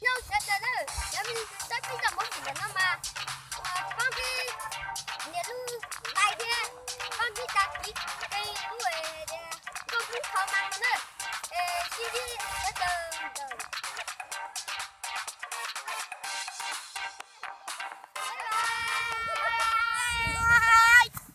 Nyob zoo sawv daws na, cov me tub tsob peb zaj movie ntawm no mas pab peb nias lub like thiab pab peb tag kis qee lub nkauj hlub thov mas no na. Es sib ntsib